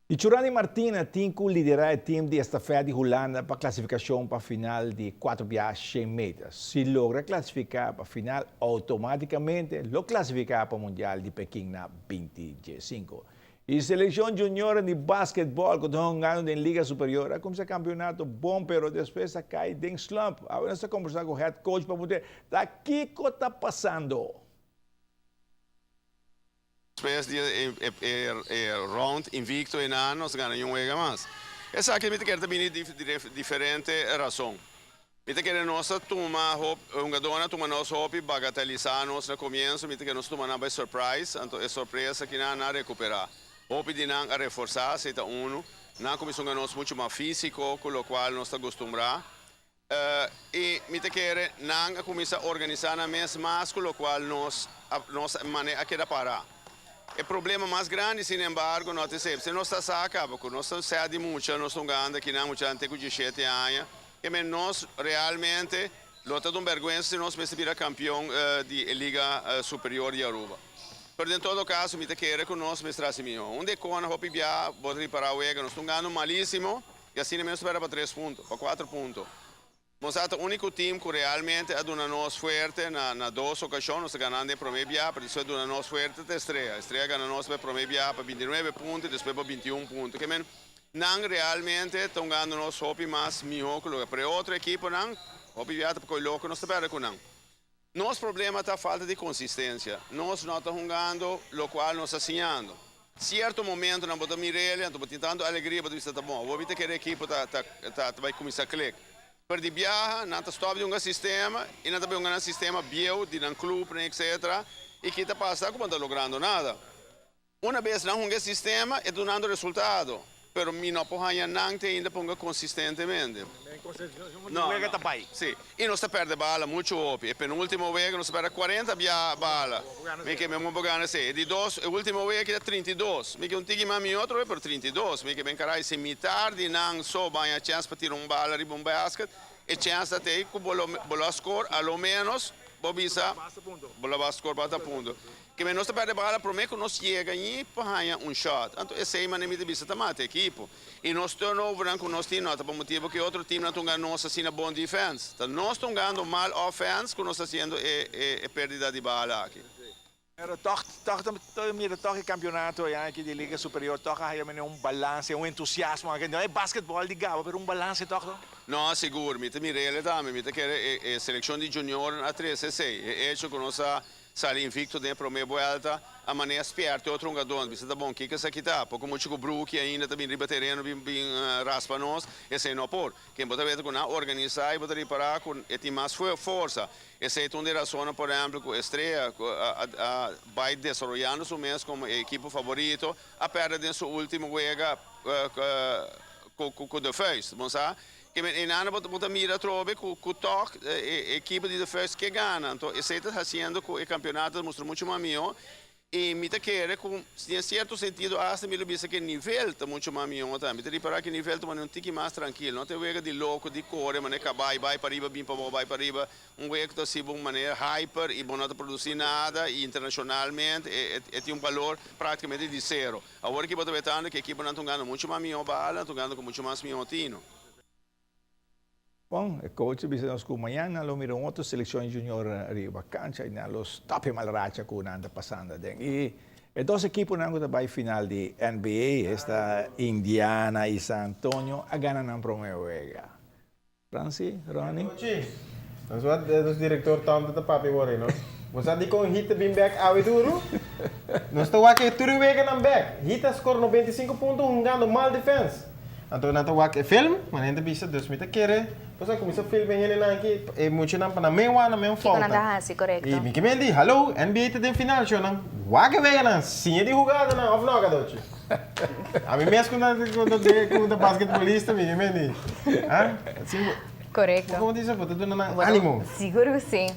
I Churandy Martina tin ku liderá e tim di estafèt di Hulanda pa klasifikashon pa final di kuater bia shen meter. Si logra klasifiká pa final outomátikamente lo klasifiká pa Mundial di Pekin na binti diesinku. E selekshon junioren di basketbòl ku ta hungando den Liga Superior a kuminsá kampionato bon pero despues a kai den slump. Awe nos ta kombersá ku head coach pa puntra ta kiko ta pasando. Despues di e round invicto einan nos gana un wega mas. Esaki mi ta kere ta bini di diferente rason. Mi ta kere nos ta tuma hungadornan a tuma nos hopi bagatelisa nos na comienzo, mi ta kere nos tuma nan by surprise, anto e sorpresa ki nan a recupera. Hopi di nan a reforsa, esey ta uno. Nan cuminsa hunga nos mucho mas fisico cu locual nos ta gustumbra. I mi ta kere nan a kuminsá organisá nan mes mas ku lokual nos nos manera a keda pará. E problema mas grandi, sin embargo, no ta esei. P'esei nos ta sa kaba ku nos ta sèt di mucha, nos ta un ganda kinan mucha ante ku dieshete aña. Ke men nos realmente lo ta un bèrgwensa si nos mester bira kampion di e liga superior di Aruba. Pero den todo kaso mi ta kere ku nos mester hasi mihó. Un di e kona hopi bia bo ta ripará wega, nos ta un gando malísimo. I asina mes spera pa tres punto, pa kuater punto. Nos a ta úniko team ku realmente a duna nos fuerte na na dos okashon. Nos ta ganando e promé biaha, pero despues duna nos fuerte ta Estrella. Estrella a gana nos pa e promé biaha pa 29 punto i despues pa 21 punto. Ke men nan realmente ta hungando nos hopi mas mihó ku loke. Pero e otro ekiponan, hopi biaha ta por koe loko nos ta pèrdè ku nan. Nos problema ta falta di consistencia. Nos no ta hungando locual nos ta siñando. Cierto momentonan bo ta mir'el, anto bo tin tanto alegria, bo ta bisa ta bon, awor mi ta kere ekipo ta ta ta bay cuminsa click. Pero di biaha nan ta stop di hunga sistema y nan ta bay hunga nan sistema bieu di nan clubnan etc. Y ki ta pasa cu bo no ta logrando nada. Una bes nan hunga e sistema e dunando resultado, pero mi no por haña nan te ainda ponga consistentemente. No, wega ta bay. Si, y nos ta perde bala mucho hopi. E penultimo wega nos ta perde 40 bia bala. Mi ke mi por gana esey. E di dos, e ultimo wega kita 32. Mi ke un tiki mas mi otro wega, pero 32. Mi ke ben caray, si mitar di nan so baña chens pa tira un bala riba un basket, e chens ta tey cu bo lo bo lo a score a lo menos bo bisa bo lo a score basta punto. Ke men nos ta pèrdè bala promé ku nos yega añí pa haña un shòt. Anto esei manera mi ta bisa ta mata ekipo. I nos turnovernan ku nos tin no ta pa motibu ku e otro teamnan ta hunga nos asina bon defense. Ta nos ta hungando mal offense ku nos ta hasiendo e e pèrdida di bala aki. Pero tòg tòg ta mira tòg e kampionato e aña aki di Liga Superior tòg a haya manera un balanse, un entusiasmo aki. No e basketbòl di gaba pero un balanse tòg no. No, sigur. Mi ta mira el tambe. Mi ta kere e e selekshon di juniornan a trese esei. E echo ku nos a Sali invicto den e prome buelta, a manera spierto e otro hungadónan bisa ta bon, kiko esaki ta? Poko mucho ku bruki ainda ta bin riba tereno bin bin raspa nos, esei no por. Ken bo ta weta ku nan a organisá i bo ta ripará ku e tin mas forsa. Esei ta un di e rasonnan por ehèmpel ku Estrella ku a a bai desaroyando su mes komo e ekipo favorito a pèrdè den su último wega ku ku De Vuist. Bon sa? Ke men einan bo ta mira atrobe ku ku tòg e ekipo di De Vuist ke gana. Anto esei ta hasiendo ku e kampionato ta mustra muchu mas mihó i mi ta kere ku den sierto sentido asta mi lo bisa ku e nivel ta muchu mas mihó tambe. Mi ta ripará ku e nivel ta manera un tiki mas trankil. No ta e wega di loko di kore manera kabai bai pariba bin pabou bai pariba. Un wega ku ta hasi bo un manera hyper i bo no ta produsí nada i internashonalmente e tin un balor praktikamente di sero. Awor ki bo ta wetando ku e ekiponan ta hungando muchu mas mihó bala, ta hungando ku muchu mas mihó tino. Bon, e coach a bisa nos cu mañana nan lo mira un otro seleccion junior riba cancha y nan lo stop e mal racha cu nan ta pasando aden. Y e dos equiponan cu ta bay final di NBA, esta Indiana y San Antonio, a gana nan prome wega. Franci, Ronnie. Ochi, nos wak nos director Tom ta papia wor ei no. Bo sa dikon Heat ta bin bek awe duru? Nos ta wak e tur e weganan bek. Heat a score 95 punto hungando mal defense. Anto nan ta wak e film, manera nan ta bisa, dus mi ta kere bo sa kuminsa film e hendenan aki, e muchanan pa nan men wak nan men Kiko nan falta. ta hasi, korekto. I mi ke men di, hallo, NBA ta den final, shownan. Wak e weganan, siña di hugadanan of no, Kadochi? Ami mes ku ta ku ta basketbolista mi meni. Korekto. Komo disa bo ta duna nan animo. Sigur ku si.